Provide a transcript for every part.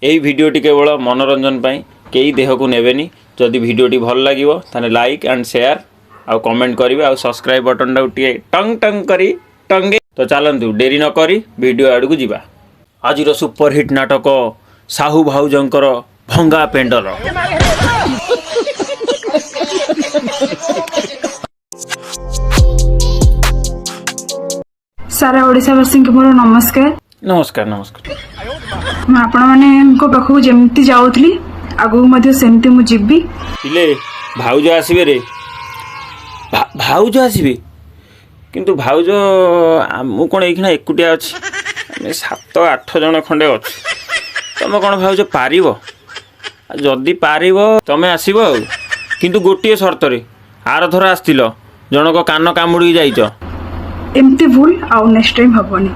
ଏହି ଭିଡ଼ିଓଟି କେବଳ ମନୋରଞ୍ଜନ ପାଇଁ, କେହି ଦେହକୁ ନେବେନି। ଯଦି ଭିଡ଼ିଓଟି ଭଲ ଲାଗିବ, ତାହେଲେ ଲାଇକ୍ ଆଣ୍ଡ ସେୟାର ଆଉ କମେଣ୍ଟ କରିବେ ଆଉ ସବସ୍କ୍ରାଇବ୍ ବଟନଟାକୁ ଟିକେ ଟଙ୍ଗ ଟଙ୍ଗ କରି ଟଙ୍ଗେ। ତ ଚାଲନ୍ତୁ, ଡେରି ନ କରି ଭିଡ଼ିଓ ଆଡ଼କୁ ଯିବା। ଆଜିର ସୁପରହିଟ୍ ନାଟକ ସାହୁ ଭାଉଜଙ୍କର ଭଙ୍ଗା ପେଣ୍ଡଲ। ସାରା ଓଡ଼ିଶାବାସୀଙ୍କୁ ମୋର ନମସ୍କାର। ନମସ୍କାର, ନମସ୍କାର। ମୁଁ ଆପଣମାନଙ୍କ ପାଖକୁ ଯେମିତି ଯାଉଥିଲି, ଆଗକୁ ମଧ୍ୟ ସେମିତି ମୁଁ ଯିବି। ପିଲେ, ଭାଉଜ ଆସିବେ ରେ। ଭାଉଜ ଆସିବେ, କିନ୍ତୁ ଭାଉଜ, ମୁଁ କ'ଣ ଏଇଖିଣା ଏକୁଟିଆ ଅଛି? ଆମେ ସାତ ଆଠ ଜଣ ଖଣ୍ଡେ ଅଛୁ। ତମେ କ'ଣ ଭାଉଜ ପାରିବ? ଆଉ ଯଦି ପାରିବ, ତମେ ଆସିବ ଆଉ, କିନ୍ତୁ ଗୋଟିଏ ସର୍ତ୍ତରେ। ଆରଥର ଆସିଥିଲ, ଜଣକ କାନ କାମୁଡ଼ିକି ଯାଇଛ। ଏମିତି ଭୁଲ ଆଉ ନେକ୍ସଟ ଟାଇମ୍ ହବନି।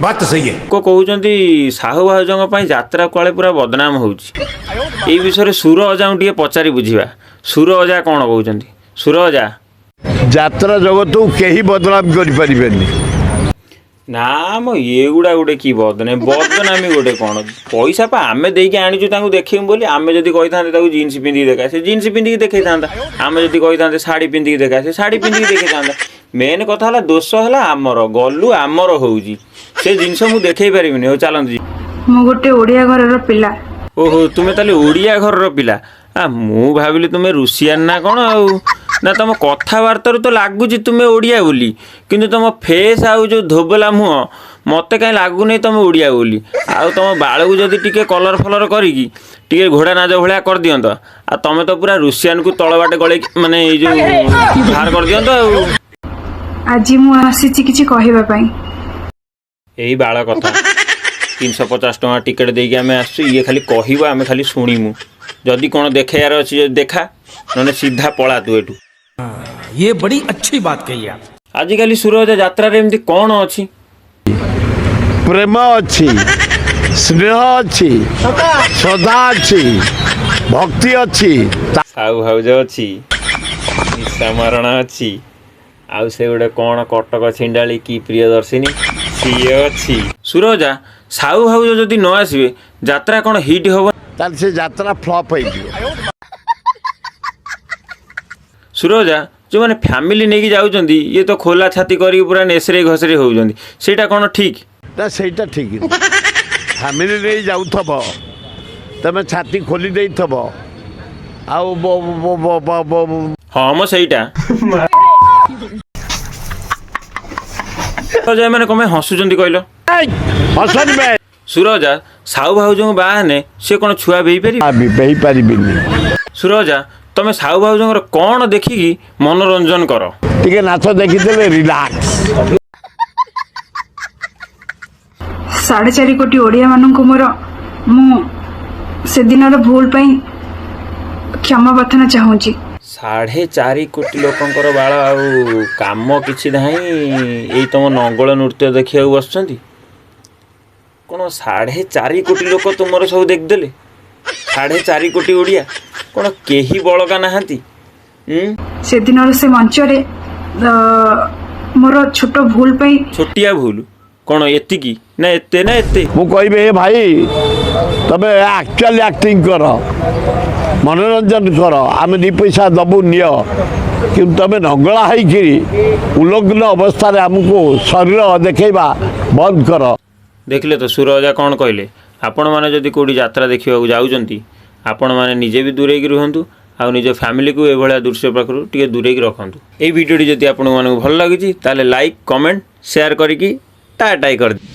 बात तो सही है। ଲୋକ କହୁଛନ୍ତି, ସାହୁ ଭାଉଜଙ୍କ ପାଇଁ ଯାତ୍ରା କୁଆଡ଼େ ପୁରା ବଦନାମ ହେଉଛି। ଏଇ ବିଷୟରେ ସୁର ଅଜାଙ୍କୁ ଟିକେ ପଚାରି ବୁଝିବା, ସୁର ଅଜା କ'ଣ କହୁଛନ୍ତି। ସୁର ଅଜା। ଯାତ୍ରା ଜଗତକୁ କେହି ବଦନାମ କରିପାରିବେନି। ନା ମ, ଏଗୁଡ଼ା ଗୋଟେ କି ବଦନାମି ଗୋଟେ କ'ଣ? ପଇସା ପା ଆମେ ଦେଇକି ଆଣିଛୁ ତାଙ୍କୁ ଦେଖେଇବୁ ବୋଲି। ଆମେ ଯଦି କହିଥାନ୍ତେ ତାକୁ ଜିନ୍ସ ପିନ୍ଧିକି ଦେଖା, ସେ ଜିନ୍ସ ପିନ୍ଧିକି ଦେଖେଇଥାନ୍ତା। ଆମେ ଯଦି କହିଥାନ୍ତେ ଶାଢ଼ୀ ପିନ୍ଧିକି ଦେଖା, ସେ ଶାଢ଼ୀ ପିନ୍ଧିକି ଦେଖେଇଥାନ୍ତା। ମେନ୍ କଥା ହେଲା, ଦୋଷ ହେଲା ଆମର, ଗଲୁ ଆମର ହେଉଛି। ସେ ଜିନିଷ ମୁଁ ଦେଖେଇ ପାରିବିନି। ହଉ, ଚାଲନ୍ତୁ। ମୁଁ ଗୋଟେ ଓଡ଼ିଆ ଘରର ପିଲା। ଓହୋ, ତୁମେ ତାହେଲେ ଓଡ଼ିଆ ଘରର ପିଲା। ମୁଁ ଭାବିଲି ତୁମେ ରୁଷିଆନ ନା କ'ଣ। ଆଉ ନା, ତମ କଥାବାର୍ତ୍ତାରୁ ତ ଲାଗୁଛି ତୁମେ ଓଡ଼ିଆ ବୋଲି, କିନ୍ତୁ ତମ ଫେସ୍ ଆଉ ଯେଉଁ ଧୋବଲା ମୁହଁ, ମୋତେ କାହିଁ ଲାଗୁନି ତମେ ଓଡ଼ିଆ ବୋଲି। ଆଉ ତମ ବାଳକୁ ଯଦି ଟିକେ କଲର୍ ଫଲର୍ କରିକି ଟିକେ ଘୋଡ଼ା ନାଚ ଭଳିଆ କରିଦିଅନ୍ତ, ଆଉ ତମେ ତ ପୁରା ରୁଷିଆନକୁ ତଳ ବାଟେ ଗଳେଇକି, ମାନେ ଏଇ ଯେଉଁ ବାହାର କରିଦିଅନ୍ତ ଆଉ। ଆଜି ମୁଁ ଆସିଛି କିଛି କହିବା ପାଇଁ। ଏଇ ବାଳ କଥା। 350 ଟଙ୍କା ଟିକେଟ୍ ଦେଇକି ଆମେ ଆସୁଛୁ, ଇଏ ଖାଲି କହିବ, ଆମେ ଖାଲି ଶୁଣିମୁ। ଯଦି କ'ଣ ଦେଖେଇବାର ଅଛି ଯଦି ଦେଖା, ନହେଲେ ସିଧା ପଳା ତୁ ଏଠୁ। ये बड़ी अच्छी बात कही आप। ଆଜିକାଲି ସୁରଜ, ଯାତ୍ରାରେ ଏମିତି କ'ଣ ଅଛି? ପ୍ରେମ ଅଛି, ସ୍ନେହ ଅଛି, ଶ୍ରଦ୍ଧା ଅଛି, ଭକ୍ତି ଅଛି। ସାହୁ ଭାଉଜ ଅଛି, ନିଶା ମାରଣା ଅଛି, ଆଉ ସେ ଗୋଟେ କ'ଣ କଟକ ଛିଣ୍ଡାଳି କି ପ୍ରିୟଦର୍ଶିନୀ, ସିଏ ଅଛି। ସୁରଜା, ସାହୁ ଭାଉଜ ଯଦି ନ ଆସିବେ, ଯାତ୍ରା କ'ଣ ହିଟ୍ ହବ? ତାହେଲେ ସେ ଯାତ୍ରା ଫ୍ଲପ୍ ହେଇଯିବ। ସୁରଜା, ଯେଉଁମାନେ ଫ୍ୟାମିଲି ନେଇକି ଯାଉଛନ୍ତି, ଇଏ ତ ଖୋଲା ଛାତି କରିକି ପୁରା ନେସରେଇ ଘସରେଇ ହେଉଛନ୍ତି, ସେଇଟା କ'ଣ ଠିକ୍? ନା, ସେଇଟା ଠିକ୍। ଫ୍ୟାମିଲି ନେଇ ଯାଉଥିବ, ତମେ ଛାତି ଖୋଲି ଦେଇଥିବ ଆଉ ହଁ ମ, ସେଇଟା। ସୁରଜା, ଏମାନେ କ'ଣ ପାଇଁ ହସୁଛନ୍ତି କହିଲ? ଏଇ, ହସନି ବେ। ସୁରଜା, ସାହୁ ଭାଉଜଙ୍କୁ ବାହା ହେନେ ସେ କ'ଣ ଛୁଆ ହେଇପାରିବେ? ହେଇପାରିବିନି। ସୁରଜା, ତମେ ସାହୁ ଭାଉଜଙ୍କର କ'ଣ ଦେଖିକି ମନୋରଞ୍ଜନ କର? ଟିକେ ନାଚ ଦେଖିଦେଲେ ରିଲାକ୍ସ। 4.5 କୋଟି ଓଡ଼ିଆମାନଙ୍କୁ ମୋର ମୁଁ ସେଦିନର ଭୁଲ ପାଇଁ କ୍ଷମା ପ୍ରାର୍ଥନା ଚାହୁଁଛି। 4.5 କୋଟି ଲୋକଙ୍କର ବାଳ ଆଉ କାମ କିଛି ନାହିଁ, ଏଇ ତମ ନଙ୍ଗଳ ନୃତ୍ୟ ଦେଖିବାକୁ ବସୁଛନ୍ତି? କ'ଣ 4.5 କୋଟି ଲୋକ ତୁମର ସବୁ ଦେଖିଦେଲେ? 4.5 କୋଟି ଓଡ଼ିଆ କ'ଣ କେହି ବଳକା ନାହାନ୍ତି? ସେଦିନର ସେ ମଞ୍ଚରେ ମୋର ଛୋଟ ଭୁଲ ପାଇଁ। ଛୋଟିଆ ଭୁଲ କ'ଣ ଏତିକି ନା ଏତେ ନା ଏତେ? ମୁଁ କହିବି, ଏ ଭାଇ, ତମେ ଆକ୍ଚୁଆଲି ଆକ୍ଟିଂ କର, ମନୋରଞ୍ଜନ କର, ଆମେ ଦୁଇ ପଇସା ଦବୁ, ନିଅ। କିନ୍ତୁ ତମେ ନଙ୍ଗଳା ହେଇକିରି ଉଲଗ୍ନ ଅବସ୍ଥାରେ ଆମକୁ ଶରୀର ଦେଖେଇବା ବନ୍ଦ କର। ଦେଖିଲେ ତ ସୁର ଅଜା କ'ଣ କହିଲେ? ଆପଣମାନେ ଯଦି କେଉଁଠି ଯାତ୍ରା ଦେଖିବାକୁ ଯାଉଛନ୍ତି, ଆପଣମାନେ ନିଜେ ବି ଦୂରେଇକି ରୁହନ୍ତୁ ଆଉ ନିଜ ଫ୍ୟାମିଲିକୁ ଏଭଳିଆ ଦୃଶ୍ୟ ପାଖରୁ ଟିକେ ଦୂରେଇକି ରଖନ୍ତୁ। ଏଇ ଭିଡ଼ିଓଟି ଯଦି ଆପଣମାନଙ୍କୁ ଭଲ ଲାଗୁଛି, ତାହେଲେ ଲାଇକ୍, କମେଣ୍ଟ, ସେୟାର କରିକି ଟା ଟାଇ କରିଦିଅ।